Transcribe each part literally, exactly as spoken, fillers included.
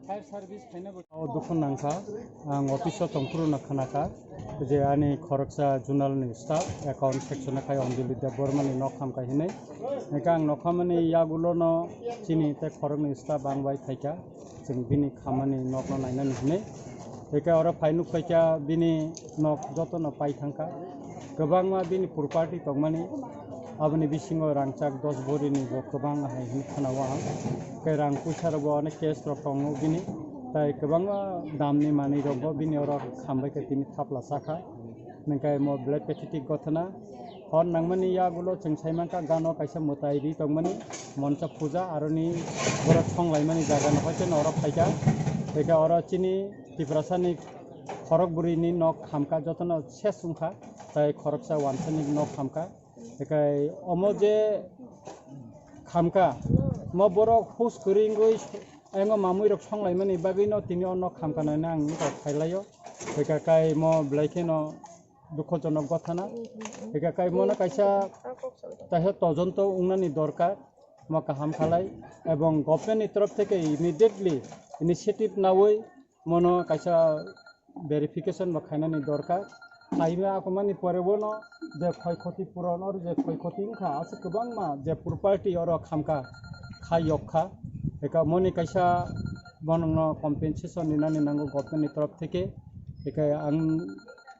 Fire service phaina bo. O dukhu nangkha, ang office o tongphuru no khnakha je ani khoroksa zonal ni staff account section o khai Anjali Debbarma ni nok khamkha hinwi. Hingkhe ang nokhamani yagulo no chini tei khoroknwi staff ang bai phaikha, chwng bini khamani nokno nainani hinwi. Hingkhe oro phai nukphaikha bini nok jotono pai thangkha. Kwbangma bini property tongmani, aboni bisingo rangchak dos borini bo kwbang hai hinwi khnao ang. Tei rang puisa rok bo onek cash rok tongo bini, tei kwbangma damni manwi rok bo bini oro khambai khe tini thapla sakha. Hingkhe mo belai pathetic gothana. Hor nangmani yagulo chwng saimankha gano kaisa mwtai ri tongmani moncha puja aroni borok songlaimani jagano hoiteno oro phaikha. Hingkhe oro chini Tiprasani khorok bwrwini nok khamkha, jotono ses wngkha, tei khoroksa wansani nok khamkha. Hingkhe omo je khamkha, mo borok hus kwrwi wngwi engo mamwi rok songlaimani bagwino tini o nok khamkha nani ang wngkha khailaio. Hingkhe kai mo belai kheno dukhojonok gothana. Hingkhe kai mono kaisa, kaisa tojonto wngnani dorkar, mo kaham khalai, ebong government ni torof theke immediately initiative nawi mono kaisa verification bo khainani dorkar. Khaima akomani pore bono je khoikhoti puron or je khoikhoti wngkha aswk kwbangma je property oro khamkha, khai yokkha. Eka moni kaisa bonongno compensation rinani nango government ni torof theke. Eka ang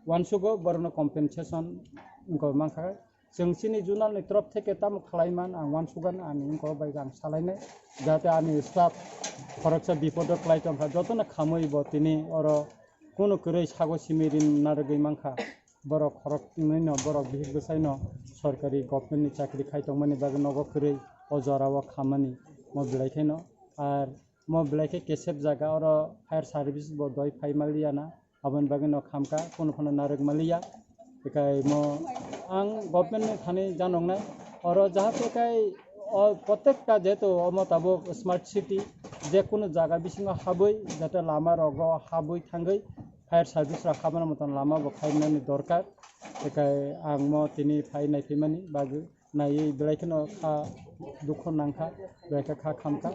uansugo borokno compensation wngkha mankha. Chwng chini zonal ni torof theke tamo khlaiman ang uansugan ani wngkha bai ang salainai. Jate ani staff khoroksa bipodo kwlai tongkha jotono khamwi bo tini oro kunu kwrwi sago simi rin narwgwi mankha. Borok khoroknwino borok bihik bwsaino sorkari government ni chakri khai tongmani bagwi nogo kwrwi o jorao khammani mo belai khaino. Ar mo belai khe kesep jaga oro fire service bo doi phai maliya na, aboni bagwi no khamkha, kunu phano narwk maliya. Ekai mo ang government ni thani janoknai oro jahate kai o protekta jehetu omo tabuk smart city, je kunu jaga bisingo habwi jate lama rogo habwi thangwi fire service rok habna motan lama bo khainani dorkar. Ekai ang mo tini phai naiphimani bagwi naiwi belai kheno kha dukhu nangkha, belai khe kha khamkha,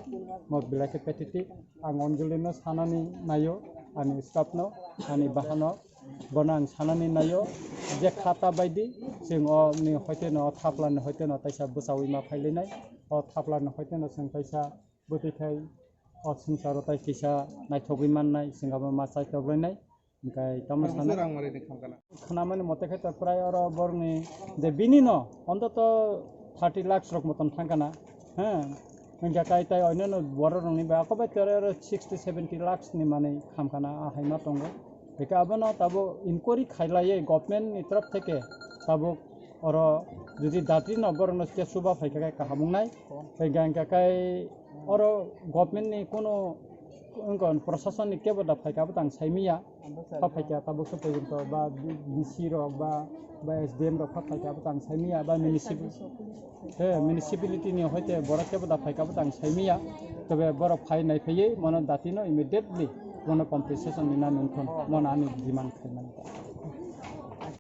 mo belai khe pathetic. Ang Anjali no sanani naio, ani staff no, ani baha no, bono ang sanani naio je kha ta baidi chwng o ni hoite no, o thapla ni hoite no taisa bwchaui ma phailainai, o thapla ni hoite no chwng taisa bwtwi khai o swngcharo tai kisa naithogwi mannai, chwng abo ma chaithoglainai. Hingkai tamo sana. Rang mari ni khamkana. Khnamani mote khe to prai oro borni je bini no ontoto thirty lakhs rok moton thangkana. He. Hingka kai tai oino no borok rokni ba ako bai tere oro sixty seventy lakhs ni manwi khamkana a haima tongo. Hingka abono tabo inquiry khailaiye government ni torof theke tabo oro jodi datri no borok no khe suba phaikha khe kaham wngnai. Hingka hingka kai oro government ni kono wngkha, proshasonni kebo da phaikha, abo tang saimiya. Pha phaikha, tabuk se porjonto ba D C rok ba, ba S D M rok pha phaikha, abo tang saimiya, ba municipal-, he, municipality ni hoite borok kebo da phaikha, abo tang saimiya. Tobe borok phai nai phaiwi mono dati no immediately mono compensation ni nani wngthon, mono ani demand khaimani.